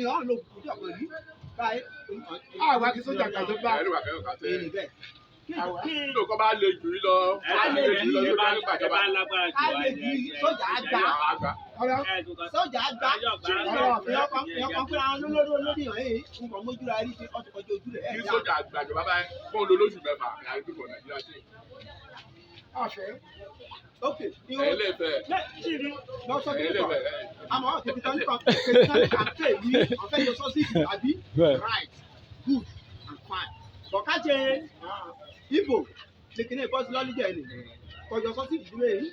Ìyàn ló kù tí ọ̀kan yìí báyìí. Àwa kí sójà gbàjọba. Ẹ̀rí wà kẹ́kọ̀ọ́ kàtẹ́. Èyí bẹ́ẹ̀. Kí Nínú kan bá le jù yín lọ, A lè jù yín lọ, jù yóò dá gbàjọba. a lè ju sójà àgbà. Àgbà. Ọ̀rọ̀ Sójà àgbà. Ìyàn kan fúnra wọn lórí olórí hàn yìí nǹkan mójúra rí sí ọtí kọjú ojú rẹ̀ Kí ẹ̀ dá. sójà gbàjọba báyìí, kó ń lo lóṣù 6, àyàgbé kọ̀ Nàìjíríà sí. àfẹ́. Ok. Ẹ̀yin lè fẹ́. Lọ sọ kí Ẹ̀yin lè nìkan. fẹ́. Àmọ́ kìkìtàn nìkan kìkìtàn nìkan pè ní ọ̀fẹ́ yọ sọ́sìdì àbí right, good and fine. Bọ̀ká jẹ Ibo lèkìní ìbọ́sí lọ́líjẹ̀ ni kọjọ sọ́sìdì dúró yìí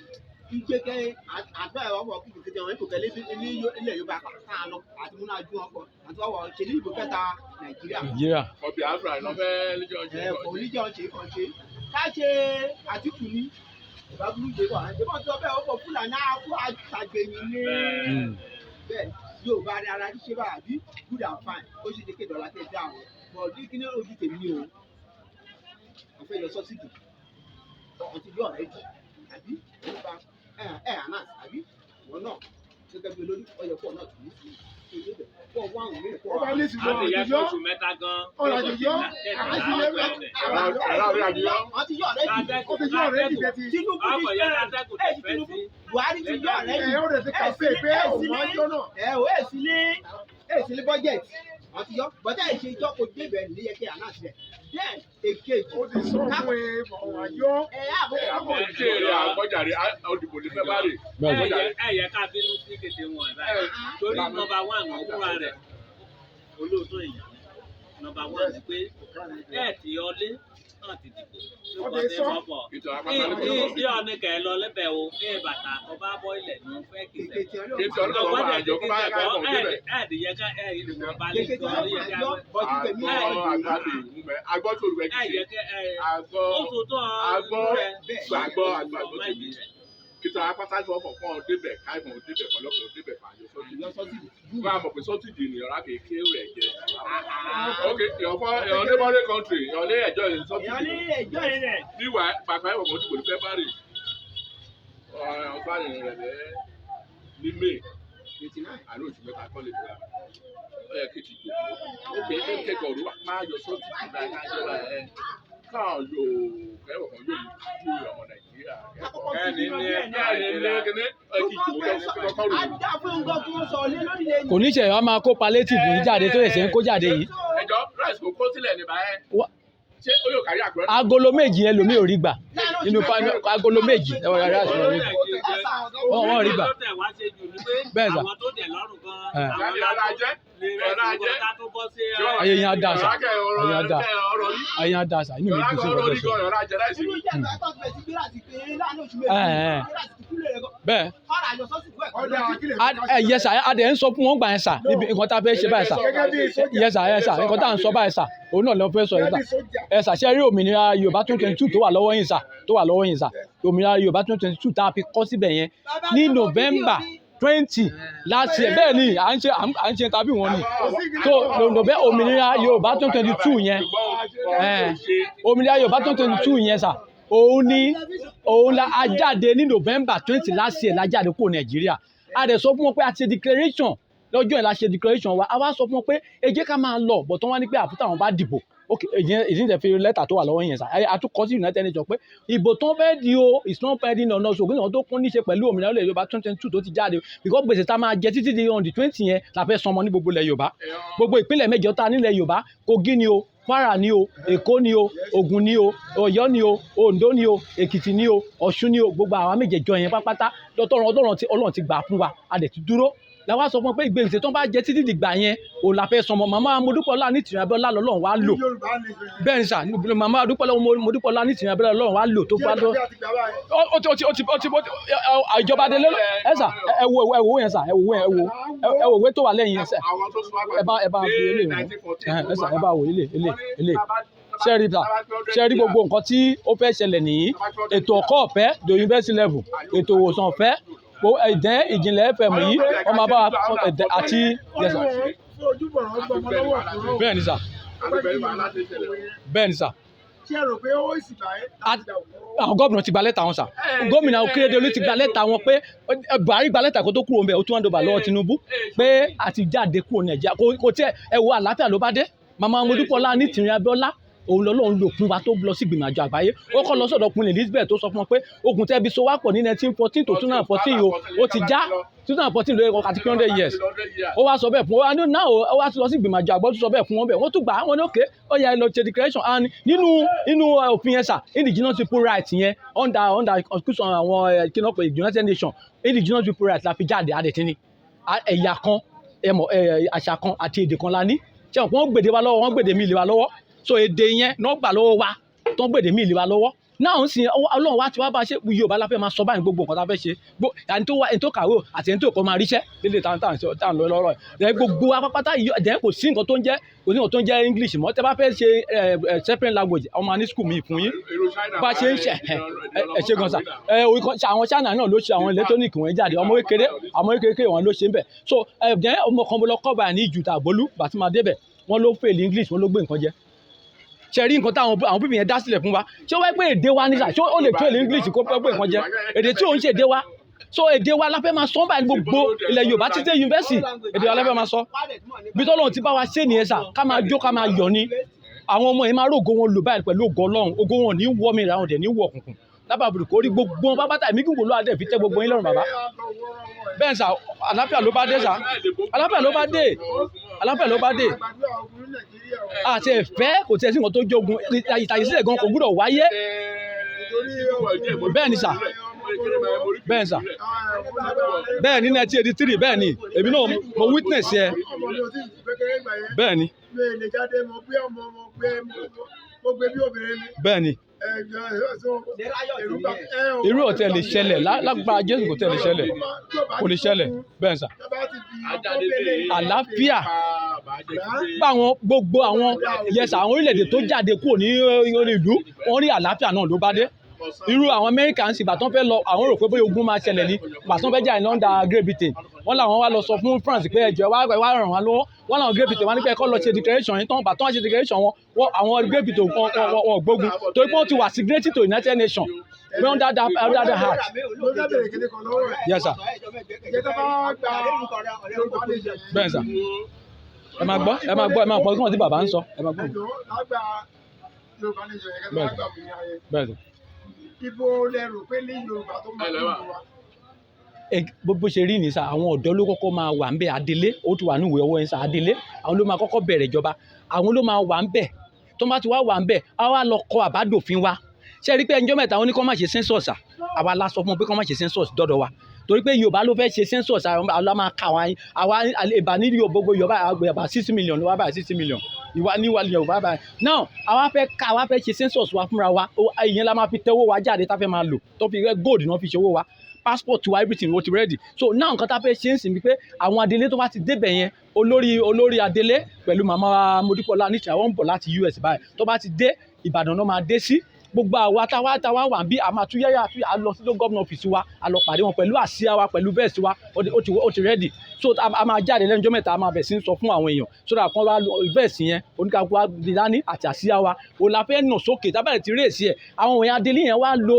ìgbé kẹ́ àgbẹ̀ ọwọ́ kìkìtì àwọn Ibo kẹ́lẹ́ ní ilẹ̀ Yorùbá káà lọ àti múná ju wọn pọ̀ àti ọwọ́ ṣe ní Ibo kẹta Nàìjíríà. Nàìjíríà. Kọ Biafra lọ fẹ́ lẹ́jọ́ ṣe. Ẹ kò ní jẹ́ ọ̀ṣẹ́ kan ṣe ká ṣe Àtìkù ní ìbábúrú jẹ́ wà ṣé wọ́n ti sọ bẹ́ẹ̀ ó pọ̀ Fúlàní àkó àtàgbẹ̀yìn ní bẹ́ẹ̀ yóò bá rí ara ṣíṣe bá àbí good and fine ó ṣe ṣe kéde ọ̀la tẹ̀ dá àwọn bọ̀ ní kí ní ojú tèmi o wọ́n fẹ́ yọ subsidy, wọ́n ti yọ already àbí nípa ẹ̀ ẹ̀ announce àbí wọ́n náà gẹ́gẹ́ bí olórí ọyọ pọ̀ náà tù ní sí i tó débẹ̀ pọ̀ wọ́n àwọn mìíràn pọ̀ Ọba ní ìsìnkú A lè yẹ ọ̀rọ̀ oṣù 3 gan. Ọ̀rọ̀ àjòjọ́. wọ́n ti yọ already. Ó ti yọ already bẹ́ẹ̀ ti. Tinubu ti Ọkọ̀ yẹn látẹ́kùn ẹ̀ tó fẹ́ Tinubu sí. Buhari ti yọ already. Ẹ̀ ó rẹ̀ ti kàfé pé òun á jọ́ náà. Ẹ ò ẹ sí lé ẹ sí lé budget wọn ti yọ bọ́tà ìṣe ìjọ kò débẹ̀ ní yẹ kí announce rẹ̀ then èkejì. Ó ti sọ fún ẹ ọ̀rọ̀ àjọ. Ẹ àbọ̀ Ṣé èrè àgbọ̀jàre òdìbò ní February? Bẹ́ẹ̀. Ẹ yẹ ká bínú sí kété wọn ẹ báyìí. Torí number one ọkùnrin rẹ̀ olóòótọ́ èèyàn ni. Number one ni pé ẹ ti ọlé náà ti dìbò. Ó ti sọ. Ìtàn àpáta ní kò lọ. Ìyá ọ̀nì kẹ̀ lọ lẹ́bẹ̀ o, ẹ bàtà kọ bá bọ́ ilẹ̀ ní fẹ́ kìsẹ̀. èkejì Kété ọlọ́pàá ọlọ́pàá àjọ kó bá yẹ ká ẹ̀kọ́ débẹ̀. Ẹ̀ẹ́dì yẹ ká ẹ̀ ìwọ̀n balẹ̀ èkejì tó ọlọ́pàá yẹ ká àjọ bọ́jú tèmi Àgbọ̀ àgbàdo ìmúmẹ́. Àgbọ̀ tó rẹ̀ ẹ̀ kìí yẹ ṣe. kẹ́ ẹ̀ Àgbọ̀ ó tó tó àgbọ̀ bẹ́ẹ̀ gbàgbọ́ àgbàgbọ́ tèmi. Kìtà apáta sọ fọ̀ kọ́ débẹ̀ káìmọ̀ débẹ̀ kọlọ́kọ̀ débẹ̀ fàyọ sọ́tìdì. yọ subsidy. Wọ́n á mọ̀ pé subsidy ni ọ̀rá kéèké rẹ̀ jẹ. Ok, ìyọ̀fọ́ ìyọ̀ neighboring country ìyọ̀ ní ẹ̀jọ́ Èèyàn subsidy. ní ẹjọ́ rẹ̀. Níwà pàpà ẹ̀wọ̀n kan dìbò ní February. Ọ̀sán rẹ̀ lẹ́ ní May 29. Àní oṣù 3 kọ́ lè dìbò. Ó yẹ kí ti jò. Ok, kẹ́kọ̀ọ́ ọ̀rọ̀ wa máa yọ subsidy náà kájọba ẹ̀ káà yóò kẹ́wọ̀n kan yóò ju ọmọ Nàìjíríà kẹ́kọ̀ọ́. Ẹni ní Ẹni ní kíní ẹ kì í jò kọ́kọ́ rò. Ajá fún nǹkan kí wọ́n sọ lé lórí lẹ́yìn. Kò ní ṣe wàá máa kó palliative yìí jáde tó ṣẹ̀ṣẹ̀ ń kó jáde yìí. Ẹjọ́ rice kò kó sílẹ̀ ní báyẹn. Ṣé ó yóò kárí àkùrẹ́? Agolo méjì yẹn lomi ò rí gbà nínú agolo méjì ẹ wọ́n rà rice wọn rí gbà. Wọ́n rí gbà. Tó tẹ̀ wá ṣe jù ni pé Bẹ́ẹ̀ sà. àwọn tó tẹ̀ lọ́rùn gan. Ẹ̀. Àwọn Ọ̀rọ̀ ajẹ́. Ọ̀rọ̀ ajẹ́. ká tó bọ́ sí Ayé yẹn á dà sà. Ọ̀rọ̀ Ayé á dà. ọ̀rọ̀ yìí. Ayé á dà sà, inú mi dùn sí Ọ̀rọ̀ ìwọ́n orí sọ. gan ọ̀rọ̀ ajẹ́ rice. Inú ìjẹ́ ìgbà tó bẹ̀rẹ̀ sí gbé láti pé láàrin oṣù 2. Ẹ̀, ẹ̀. Gbé láti kúlẹ̀ rẹ̀ gan. Bẹ́ẹ̀. Kọ́ra àjọ sọ́sìdì wẹ̀ kọ́ Ọ̀dà lójú. àkílẹ̀. Ẹ yẹ sà, a dẹ̀ ń sọ fún wọn gbà yẹn sà níbi nǹkan tá a fẹ́ ṣe báyìí sà. Gẹ́gẹ́ bí sójà. Yẹ sà, yẹ sà, nǹkan tá à ń sọ báyìí sà, òun náà ló fẹ́ sọ yìí Gẹ́gẹ́ sà. bí sójà. Ẹ sà, ṣe rí òmìnira Yorùbá 2022 tó wà lọ́wọ́ yín sà, tó wà lọ́wọ́ yín sà, òmìnira Yorùbá 2022 tá a fi kọ́ síbẹ̀ yẹn ní November 20 last year. Bẹ́ẹ̀ ni à ń ṣe tàbí wọn ni so November òmìnira Yorùbá 2022 yẹn, òmìnira Yorùbá 2022 yẹn sà, òun ni òun la a jáde ní November 20 last year la jáde kúrò Nàìjíríà. A dẹ̀ sọ fún wọn pé a ti ṣe declaration lọ́jọ́ yẹn la ṣe declaration wa. A wá sọ fún wọn pé ẹ jẹ́ ká máa lọ bọ̀ tó wá ní pé àfúntà wọn bá dìbò. Ok, èyí tẹ̀ fi lẹ́tà tó wà lọ́wọ́ yẹn sà, a tún kọ sí United Nations pé ìbò tó ń fẹ́ di o is not pending on us. Ògùn tó kún níṣe pẹ̀lú òmìnira ilẹ̀ Yorùbá 2022 tó ti jáde, because gbèsè tá a máa jẹ títí di on the 20 yẹn la fẹ́ sanmọ ní gbogbo ilẹ̀ Yorùbá, gbogbo ìpínlẹ̀ mẹ́jọ tá a nílẹ̀ Yorùbá: Kogi ni o, Kwara ni o, Èkó ni o, Ògùn ni o, Ọ̀yọ́ ni o, Oǹdó ni o, Èkìtì ni o, Ọ̀ṣun ni o. Gbogbo àwa méjèèjọ yẹn pátápátá lọ́tọ̀run Ọlọ́run ti Ọlọ́run ti gbà fún wa. A dẹ̀ ti dúró làwa sọ fún wọn pé ìgbésẹ̀ tó ń bá jẹ títí dìgbà yẹn òun la fẹ́ sanmọ. Màmá Modúpọ̀lá Onítìrí Abíọ́lá lọ́lọ́run wá lò. Yorùbá nation. Bẹ́ẹ̀ ni sà, màmá Modúpọ̀lá Onítìrí Abíọ́lá lọ́lọ́run wá lò tó bá tó Ṣé ìjọba ti gbà báyìí? ó ti ìjọba délé. Ẹ sà, ẹ wo yẹn sà, ẹ wo yẹn, ẹ wo ìwé tó wà lẹ́yìn yẹn sà. Àwọn tó sún wá Ẹ bá fi eléyìí wọ́n. Ẹ sà, ẹ bá wò ilé ilé ilé. Ṣé rí ta, ṣé rí gbogbo nǹkan tí ó fẹ́ ṣẹlẹ̀ nìyí: ètò ẹ̀kọ́ ọ̀fẹ́ the university level, ètò ìwòsàn ọ̀fẹ́, ẹ̀dẹ́ Ìjìnlẹ̀ FM yìí wọ́n máa bá wa ẹ̀dẹ́ àti yes sir. Fún ojúbọ̀rọ̀ gbọmọ lọ́wọ́ òkúrò. Bẹ́ẹ̀ ni sà, bẹ́ẹ̀ ni sà. Ṣé ẹ rò pé ó sì bá ẹ láti dà òkú? Àwọn gómìnà ti gba lẹ́tà wọn sà. Gómìnà Akérédolú ti gba lẹ́tà wọn pé Buhari gba lẹ́tà kó tó kúrò ńbẹ̀, ó tún wá ń dọ̀bà lọ́wọ́ Tinubu pé a ti jáde kúrò Nàìjíríà. Kò tiẹ̀ ẹ wo, àlàáfíà ló bá dé. Màmá Modúpọ̀lá Onítìrí Abíọ́lá, òun lọ́lọ́run lò fún wa tó lọ sí ìgbìmọ̀ àjọ àgbáyé. Ó kọ́ lọ sọ̀dọ̀ Queen Elizabeth tó sọ fún wọn pé ogun tẹ́bi so wá pọ̀ ní 1914 to 2014 yìí o, ó ti já. 2014 ló yẹ àti 300 years. Ó wá sọ bẹ́ẹ̀ fún wa ní náà, ó wá lọ sí ìgbìmọ̀ àjọ àgbọ̀ tó sọ bẹ́ẹ̀ fún wọn bẹ́ẹ̀. Wọ́n tún gbà á, wọn ní òkè ó yẹ lọ ṣe declaration. And nínú òfin yẹn sà, indigenous people right yẹn under constitution àwọn kí ni wọ́n pè, United Nations, indigenous people right la fi jáde. Adẹ̀tí ni ẹ̀yà kan, ẹ mọ̀, àṣà kan àti èdè kan la ní. Ṣé wọ́n gbèdé wa lọ́wọ́, wọ́n gbèdé mi lé wa lọ́wọ́. So èdè yẹn náà gbà lọ́wọ́ wa tó ń gbèdé mi lé wa lọ́wọ́ náà ń sìn. Ọlọ́run wa ti wá bá a ṣe. Yorùbá la fẹ́ máa sọ báyìí, gbogbo nǹkan tá a fẹ́ ṣe, ẹni tó wá, ẹni tó kàwé o àti ẹni tó kọ́ máa ríṣẹ́ lédè tá à ń lọ lọ́rọ̀ ẹ̀. Gbogbo wa pápátá ẹ̀, kò sí nǹkan tó ń jẹ́, kò sí nǹkan tó ń jẹ́ English mọ́. Tẹ́ bá fẹ́ ṣe separate language, ọmọ ní school mi fún yín bá ṣe ń ṣe. Ẹ ṣe gan sa. Ẹ orí kan àwọn China náà ló ṣe àwọn electronic wọn jáde. Ọmọ kékeré, àwọn kékeré wọn ló ṣe ń bẹ̀. So ẹ jẹ́ ọmọ kan mo lọ kọ́ báyìí ní Ìjùtà Àgbólú bàtí máa débẹ̀, wọ́n ló fail English, wọ́n ló gbé nǹkan jẹ. Ṣe rí nǹkan táwọn àwọn pípì yẹn dá sílẹ̀ fún wa? Ṣé wọ́n pé èdè wa ní sà, ṣé ó lè fail English kó pẹ́ gbé nǹkan jẹ? Èdè tí òun ṣe èdè wa. So èdè wa la fẹ́ máa sọ báyìí, gbogbo ilẹ̀ Yorùbá títí yunifásitì, èdè wa la fẹ́ máa sọ. Bí tọ́lọ́run ti bá wa ṣe nìyẹn sà, ká máa jó, ká máa yọ̀ ni. Àwọn ọmọ yìí máa rògo wọn lò báyìí pẹ̀lú ògo Ọlọ́run. Ògo wọn ò ní wọ́ mi, ìràwọ̀n dẹ̀ ní wọ̀ òkùnkùn lábàbùrù kò rí gbogbo wọn pápátá. Ẹ̀mí gígùn ló adẹ̀ fi tẹ́ gbogbo yín lọ́rùn, bàbá. Bẹ́ẹ̀ sà, àlàáfíà ló bá dé sà, àlàáfíà ló bá dé, àlàáfíà ló bá dé. Àgbàdo ogun ní Nàìjíríà o. Àti ẹ̀fẹ́ kò tiẹ̀ sí nǹkan tó jogun ìtàyè sílẹ̀ gan kò gbúdọ̀ wáyé. Bẹ́ẹ̀ ni sà. Bẹ́ẹ̀ sà. Bẹ́ẹ̀ ní 1983, bẹ́ẹ̀ ni, èmi náà mo witness yẹ. Ọmọ mi ò tí ì kékeré ìgbà yẹn. Bẹ́ẹ̀ ni. Mi ò lè jáde, mo gbé ọmọ, mo gbé bí obìnrin mi. Bẹ́ẹ̀ ni. Ẹ ẹ so èrú bá ẹ o. Irú ọ̀tẹ̀ lè ṣẹlẹ̀ lágbára Jésù, kò tẹ̀ lè ṣẹlẹ̀, kò lè ṣẹlẹ̀ bẹ́ẹ̀ sà. Àlàáfíà báwọn gbogbo àwọn yẹsà, àwọn orílẹ̀-èdè tó jáde kúrò ní orí ìlú wọn rí àlàáfíà náà ló bá dé. Irú àwọn Amẹ́ríkà ń sì bàtán fẹ́ lọ, àwọn rò pé bóyá ogun máa ṣẹlẹ̀ ní bàtán fẹ́ jáde London, Great Britain. Wọ́n làwọn wá lọ sọ fún France pé ẹjọ́ wá wá ràn wá lọ́wọ́. Wọ́n làwọn Great Britain wá ní pé ẹ̀kọ́ lọ ṣe declaration yìí tán. Bàtán wá ṣe declaration wọn, wọ́n àwọn Great Britain wọn gbógun torí pé wọ́n ti wà signatory to United Nations pé under the act. Mo fẹ́ bèrè kíní kan lọ́wọ́ ẹ̀. Yes sir. Ìjẹ́ tó bá gba Yorùbá nation. Bẹ́ẹ̀ sà, ẹ máa gbọ́, ẹ máa gbọ́, ẹ máa gbọ́ kí wọ́n ti bàbá ń sọ, ẹ máa gbọ́. Ẹjọ́ lágbà Yorùbá nation yẹn, kẹ́ tó bá gbà òmìnira yẹn. Bẹ́ẹ̀ sà. Ibo lẹ rò pé ní Yorùbá tó máa ń lò wá? Bó ṣe rí ní sà, àwọn ọ̀dọ́ ló kọ́kọ́ máa wà ń bẹ̀. Adelé ó ti wà ní ìwé ọwọ́ yẹn sà. Adelé àwọn ló máa kọ́kọ́ bẹ̀rẹ̀ ìjọba, àwọn ló máa wà ń bẹ̀. Tó bá ti wá wà ń bẹ̀, á wá lọ kọ àbádòfin wa. Ṣe rí pé ẹnjọ́ mẹ́ta wọn ní kó má ṣe census à, àwa la sọ fún wọn pé kó má ṣe census dọ́dọ̀ wa torí pé Yorùbá ló fẹ́ ṣe census. Àwọn la máa kà wá, àwa ìbá ní gbogbo Yorùbá àgbà 6 million ló wá báyìí, 60 million ìwà ní wà Yorùbá báyìí. Now àwa fẹ́ ká àwa fẹ́ ṣe census wa fúnra wa. Ìyẹn la máa fi tẹ́wọ́ wa jáde tá fẹ́ máa lò tó fi rẹ́ gold náà fi ṣe owó wa, passport wa, everything ó ti ready. So now nǹkan tá a fẹ́ ṣe ń sìn ni pé àwọn adelé tó bá ti débẹ̀ yẹn, olórí adelé pẹ̀lú màmá Modúpọ̀lá Onítìrí, àwọn ń bọ̀ láti US báyìí. Tó bá ti dé Ìbàdàn náà máa dé sí. Gbogbo àwa táwa wà bí a máa tún yáyà tún a lọ sí gómìnà ọ́fíìsì wa, a lọ pàdé wọn pẹ̀lú àsíá wa, pẹ̀lú vest wa. Ó ti ready. So a máa jáde lẹ́nu ọjọ́ mẹ́ta, a máa bẹ̀ sí ń sọ fún àwọn èèyàn so that kan wá vest yẹn, oníkàkú wa di dání àti àsíá wa o la fẹ́ nà sókè tábàlẹ̀ ti rí èsì ẹ̀. Àwọn èèyàn adelé yẹn wá lo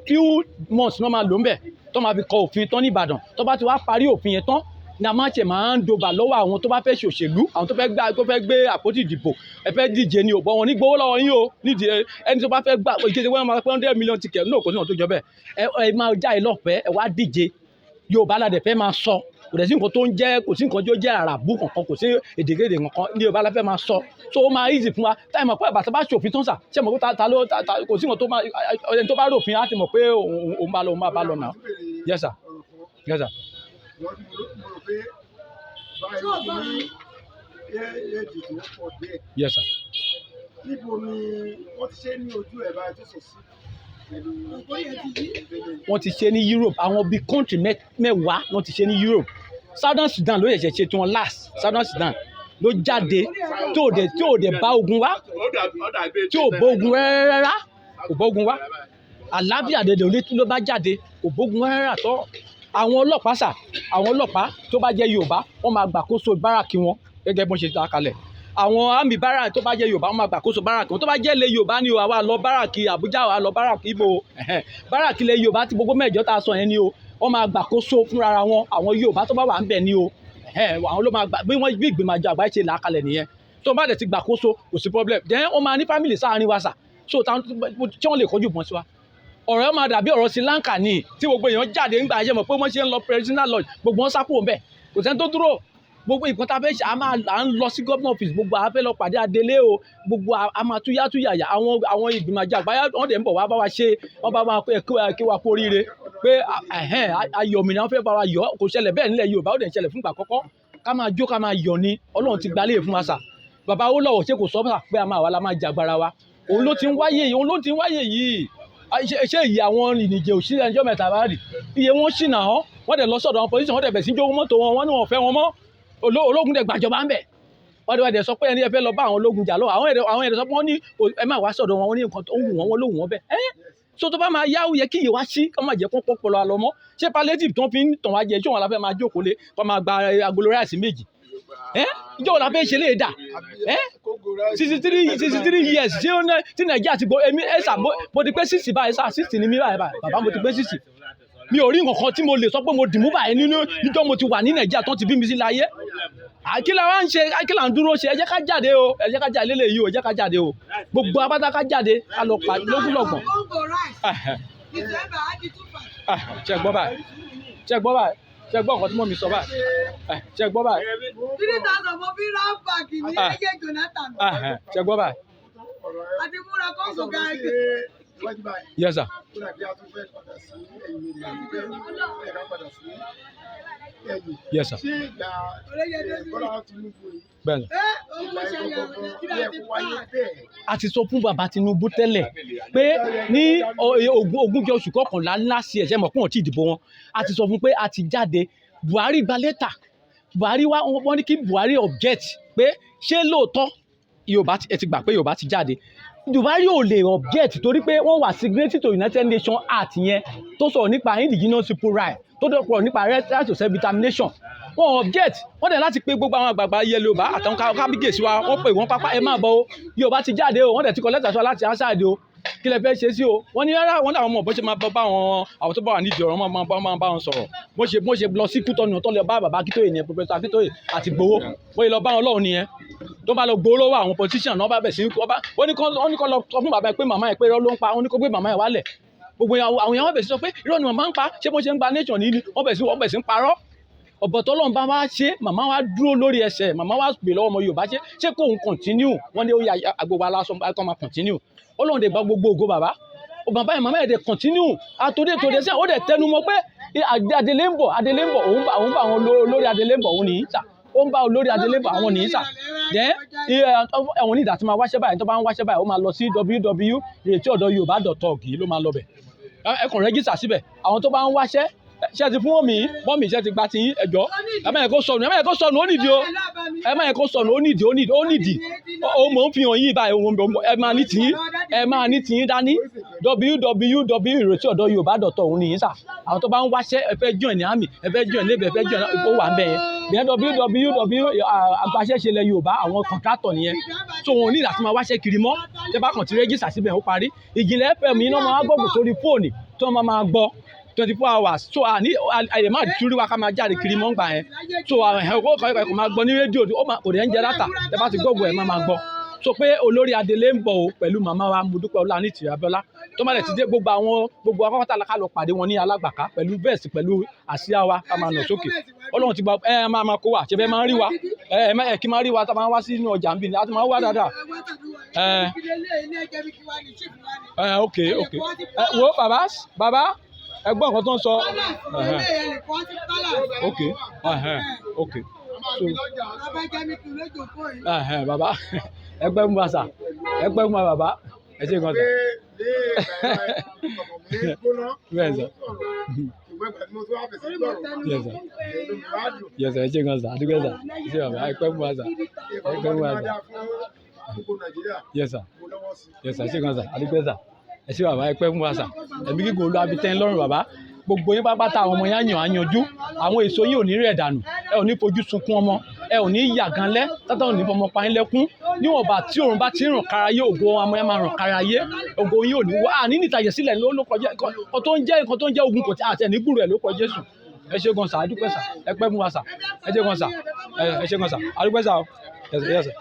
few months náà máa lò ń bẹ̀ tó máa fi kọ òfin tán ní Ìbàdàn. Tó bá ti wá parí òfin yẹn tán ní a máa ṣe máa ń doba lọ́wọ́ àwọn tó bá fẹ́ ṣòṣèlú, àwọn tó fẹ́ gbá, tó fẹ́ gbé àpótí ìdìbò. Ẹ fẹ́ díje ni ò bọ́ wọn ní gbowó lọ́wọ́ yín o. Nídìí ẹni tó bá fẹ́ gbà ìkéde wọn máa pẹ́ 100 million ticket náà, kò sí wọn tó jọ bẹ́ẹ̀. Ẹ máa jáde lọ́fẹ̀ẹ́, ẹ wá díje. Yorùbá la dẹ̀ fẹ́ máa sọ. Kò dẹ̀ sí nǹkan tó ń jẹ́, kò sí nǹkan tó jẹ́ àràbù kankan, kò sí èdèkéde kankan ní Yorùbá la fẹ́ máa sọ. So ó máa easy fún wa táyì mọ̀ pé bàtà bá ṣòfin tó ń sà ṣe mọ̀ pé ta ló ta kò sí nǹkan tó máa ẹni tó bá ròfin á ti mọ̀ pé òun bá lọ, òun máa bá lọ nà. Yes sir, yes sir. Wọ́n ti mo rò pé báyìí ó ti ní èdè tó pọ̀ díẹ̀. Yes sir. Níbo ni wọ́n ti ṣe ní ojú ẹ̀ báyìí tó sọ sí pẹ̀lú Wọ́n ti ṣe ní Europe, àwọn bíi country 10 wọ́n ti ṣe ní Europe. Southern Sudan ló ṣẹ̀ṣẹ̀ ṣe tiwọn last. Southern Sudan ló jáde tí ò dẹ̀ bá ogun wá, tí ò bá ogun rárá, kò bá ogun wá. Àlàáfíà dẹ̀dẹ̀ òní ló bá jáde, kò bógun wá rárá tọ́. Àwọn ọlọ́pàá sà, àwọn ọlọ́pàá tó bá jẹ́ Yorùbá, wọ́n máa gbàkóso báràkì wọn gẹ́gẹ́ bí wọ́n ṣe ta kalẹ̀. Àwọn army barrack tó bá jẹ́ Yorùbá, wọ́n máa gbàkóso barrack wọn. Tó bá jẹ́ ilẹ̀ Yorùbá ni o, àwa lọ barrack Àbújá, àwa lọ barrack Ibo, ẹ̀hẹ́n. Barrack ilẹ̀ Yorùbá tí gbogbo mẹ́jọ tá a sọ yẹn ni o, wọ́n máa gbàkóso fúnra wọn. Àwọn Yorùbá tó bá wà ń bẹ̀ ni o, ẹ̀hẹ́n, àwọn ló máa gbà. Bí wọ́n bí ìgbìmọ̀ àjọ àgbáyé ṣe là á kalẹ̀ nìyẹn. Tó bá dẹ̀ ti gbàkóso, kò sí problem. Then wọ́n máa ní family sáàárín wa sà, so táwọn tí wọ́n lè kọjú ìbọn sí wa, ọ̀rọ̀ yẹn máa dàbí ọ̀rọ̀ Sri Lanka ni, tí gbogbo èèyàn jáde ńgbà yẹn, mọ̀ pé wọ́n ṣe ń lọ presidential lodge, gbogbo wọn sá kúrò ńbẹ̀, kò sẹ́ni tó dúró. Gbogbo nǹkan tá a fẹ́ ṣe, a máa à ń lọ sí governor office, gbogbo a fẹ́ lọ pàdé adelé o, gbogbo a máa túyá túyàyà. Àwọn ìgbìmọ̀ àjọ àgbáyé, wọ́n dẹ̀ ń bọ̀ wá bá wa ṣe, wọ́n bá wa kí wa kú oríire pé ẹ̀hẹ́n, ayọ̀ òmìnira wọ́n fẹ́ bá wa yọ̀. Kò ṣẹlẹ̀ bẹ́ẹ̀ nílẹ̀ Yorùbá, ó dẹ̀ ń ṣẹlẹ̀ fúngbà àkọ́kọ́. Ká máa jó, ká máa yọ̀ ni. Ọlọ́run ti gbalé fún wa sà. Bàbá Awólọ́wọ̀, ṣé kò sọ pé a máa wà la máa jàgbára wa? Òun ló ti ń wáyé yìí, òun ló ti ń wáyé yìí. Ṣé ìyè àwọn ìnìjẹ òṣìṣẹ́ ẹjọ́ mẹ́ta bá rí iye wọn ṣìnà hàn, wọ́n dẹ̀ lọ sọ́dọ̀ àwọn politician, wọ́n dẹ̀ bẹ̀ sí jó mọ́tò wọn, wọ́n ní wọn fẹ́ wọn mọ́. Ológun dẹ̀ gbàjọba ń bẹ̀. Wọ́n dẹ̀ sọ pé ẹni ẹ fẹ́ lọ bá àwọn ológun jà lọ. Àwọn ẹ̀dẹ̀ sọ pé wọ́n ní ẹ má wá sọ́dọ̀ wọn, wọ́n ní nǹkan tó wù wọ́n, wọ́n ló wù wọ́n bẹ́ẹ̀. Ẹ́ so tó bá máa yá, ó yẹ kí iye wá sí, kó má jẹ́ kó pọ́pọ́lọ àlọ́ mọ́. Ṣé palliative tó fi ń tàn wá jẹ, ṣé wọn la fẹ́ máa jókòó lé, kó máa gba agolo rice méjì? Ẹ́ ìjọ wo la fẹ́ ṣe lè dà? Ẹ́ 63 years tí ó ní tí Nàìjíríà ti gbọ́. Èmi ẹ sà, mo ti pé 60 báyìí sà, 60 ni mí báyìí báyìí bàbá, mo ti pé 60. Mi ò rí nǹkan kan tí mo lè sọ pé mo dìmú báyìí nínú níjọ́ mo ti wà ní Nàìjíríà tó ti bí mi sí láyé. Àkílà wa ń ṣe, àkílà ń dúró ṣe? Ẹ jẹ́ ká jáde o, ẹ jẹ́ ká jáde lélẹ̀ yìí o, ẹ jẹ́ ká jáde o, gbogbo apáta ká jáde, ká lọ pa lógúnlọ́gbọ̀n. Congo rice. December á di 2,500. Ṣe gbọ́ báyìí? Ṣe gbọ́ báyìí? Ṣe gbọ́ nǹkan tí mò ń sọ báyìí? Ṣe gbọ́ báyìí? 3,000 mo fi ra báàgì ní ayé Jonathan. Ṣe gbọ́ báyìí? Àti múra Congo gàrí. Yes sir. Ó dàbí a tún fẹ́ padà sí ẹ̀yìn ní àbí bẹ́ẹ̀ ká padà sí ẹ̀yìn. Yes sir. Ṣé ìgbà Bọ́lá Tinubu yìí, Bẹ́ẹ̀ni. Ẹ owó ìgbà ṣẹlẹ̀ ìgbọ̀ngàn Nàìjíríà yẹ ti kó wáyé pa. bẹ́ẹ̀? A ti sọ fún bàbá Tinubu tẹ́lẹ̀ pé ní ogúnjọ́ oṣù kọkànlá ńlá sí ẹ̀ṣẹ̀ mọ̀ pé wọ́n ti dìbò wọn. A ti sọ fún pé a ti jáde. Buhari gba lẹ́tà, Buhari wá, wọ́n ní kí Buhari object pé ṣé lóòótọ́ Yorùbá ẹ ti gbà pé Yorùbá ti jáde. Buhari ò lè object torí pé wọ́n wà signatory to United Nations Act yẹn tó sọ̀rọ̀ nípa indigenous people right, tó dọ̀pọ̀ nípa right to self determination. Wọ́n object. Wọ́n dẹ̀ láti pé gbogbo àwọn àgbààgbà ilẹ̀ Yorùbá àtàwọn kábíyèsí wa, wọ́n pè wọ́n pápá, ẹ máa bọ̀ o, Yorùbá ti jáde o, wọ́n dẹ̀ ti kọ lẹ́tà sí wa láti outside o, kí lẹ fẹ́ ṣe sí o? Wọ́n ní rárá, wọ́n ní àwọn ọmọ bó ṣe máa bá àwọn tó bá wà nídìí ọ̀rọ̀ máa bá wọn sọ̀rọ̀. Bó ṣe lọ sí Kútọ́nù tó lọ bá bàbá Akíntóyè nìyẹn, Professor Akíntóyè àti Gbowó. Bó ṣe lọ bá wọn lọ́hùn nìyẹn, tó bá lọ gbowó lọ́wọ́ àwọn politician náà, bá bẹ̀ sí wọ́n ní kó lọ sọ fún bàbá yẹn pé màmá yẹn pé irọ́ ló ń pa. Wọ́n ní kó gbé màmá yẹn wálẹ̀. Gbogbo àwọn èèyàn wọ́n bẹ̀ sí sọ pé irọ́ ni màmá ń pa, ṣé bó ṣe ń gba nation ní ni wọ́n bẹ̀ sí ń parọ́. Ọ̀bọ̀ tọ́lọ́run bá wá ṣe, màmá wa dúró lórí ẹsẹ̀, màmá wa pè lọ́wọ́ ọmọ Yorùbá, ṣé kóun continue? Wọ́n ní ó yà gbogbo aláṣọ kọ́ máa continue. Ọlọ́run dẹ̀ gba gbogbo ògo. Bàbá bàbá yẹn, màmá yẹn dẹ̀ continue àtòdé tòdé sí. Ó dẹ̀ tẹnu mọ́ pé adelé ń bọ̀, adelé ń bọ̀, òun bá àwọn olórí adelé ń bọ̀, òun nìyí sà, ó ń bá olórí adelé ń bọ̀, àwọn nìyí sà. Then ẹ̀wọ̀n ní ìdá tí máa wáṣẹ́ báyìí, tó bá ń wáṣẹ́ báyìí, ó máa lọ sí www.iretiodoryoruba.org yìí, ló máa lọ bẹ̀. Ẹ kàn register síbẹ̀. Àwọn tó bá ń wáṣẹ́, ṣé ti fún mummy? Mummy, ṣé ti gba ti yín? Ẹjọ́, ẹ má yẹ kó sọnù, ẹ má yẹ kó sọnù, ó nídìí o, ẹ má yẹ kó sọnù, ó nídìí, ó nídìí, ó nídìí. Ó mò ń fi hàn yín báyìí, ẹ máa ní tiyín, ẹ máa ní tiyín dání. www.iretiodoryoruba.org òun nìyí sà. Àwọn tó bá ń wáṣẹ́, ẹ fẹ́ join ní army, ẹ fẹ́ join navy, ẹ fẹ́ join, ó wà ń bẹ̀ yẹn. Ìyẹn www agbaṣẹ́ṣe ilẹ̀ Yorùbá, àwọn contractor nìyẹn. So wọn ò ní láti máa wáṣẹ́ kiri mọ́. Tẹ́ bá kàn ti register síbẹ̀, ó parí. Ìjìnlẹ̀ FM yìí náà máa gbọ́gbọ̀ sórí fóònù tí wọ́n máa gbọ́ 24 hours. So àní àyè má túrí wa ká máa jáde kiri mọ́ ngbà yẹn. So ẹ̀kọ́ kò máa gbọ́ ní rédíò, ó máa kò dẹ̀ ń jẹ data. Tẹ́ bá ti gbọ́gbọ̀ ẹ̀, máa máa gbọ́. So pé olórí adelé ń bọ̀ o pẹ̀lú màmá wa Modúpẹ́ Ọlánìtì Abíọ́lá. Tó má dẹ̀ ti dé, gbogbo àwọn gbogbo akọ́kọ́tà ká lọ pàdé wọn ní Alágbàká pẹ̀lú vest, pẹ̀lú àsíá wa ká máa nà sókè. Ọlọ́run ti gba. Ẹ máa máa kó wa ṣe fẹ́ máa ń rí wa, ẹ kí máa rí wa tá a máa ń wá sínú ọjà ń bì ní, a ti máa ń wá dáadáa. Ẹ ok, ẹ wo bàbá, bàbá, ẹ gbọ́ nǹkan tó ń sọ. Ok, so bàbá, ẹ pẹ́ mú wa sà, ẹ pẹ́ mú wa bàbá, ẹ ṣe nǹkan sà. Bẹ́ẹ̀ sà. Yes sir. Yes sir, ẹ ṣe nǹkan sà, àdúgbò sà, ẹ ṣe bàbá, ẹ pẹ́ mú wa sà, ẹ pẹ́ mú wa sà. Yes sir. Yes sir, ẹ ṣe nǹkan sà, àdúgbò sà, ẹ ṣe bàbá, ẹ pẹ́ mú wa sà. Ẹ̀mí gígùn Olúwa fi tẹ́ ń lọ́rùn bàbá. Gbogbo yín pátápátá, àwọn ọmọ yẹn á yàn á yanjú. Àwọn èso yín ò ní rẹ̀ dànù, ẹ ò ní fojú sunkún ọmọ, ẹ ò ní yàgànlẹ́ tátà ò ní fọmọ pa yín lẹ́kún. Níwọ̀nba tí òrùn bá ti ń ràn kára yé, ògo ọmọ yẹn máa ràn kára yé, ògo yín ò ní wá àní nìtàjẹ̀ sílẹ̀ ló kọjá. Nǹkan tó ń jẹ́, nǹkan tó ń jẹ́ ogun kò tí àti ẹ̀ ní gbúrò ẹ̀ ló kọ Jésù. Ẹ ṣé gan sà, a dúpẹ́ sà, ẹ pẹ́ fún wa sà. Ẹ ṣé gan sà, ẹ ṣé gan sà, a dúpẹ́ sà o. Yes, yes, sir.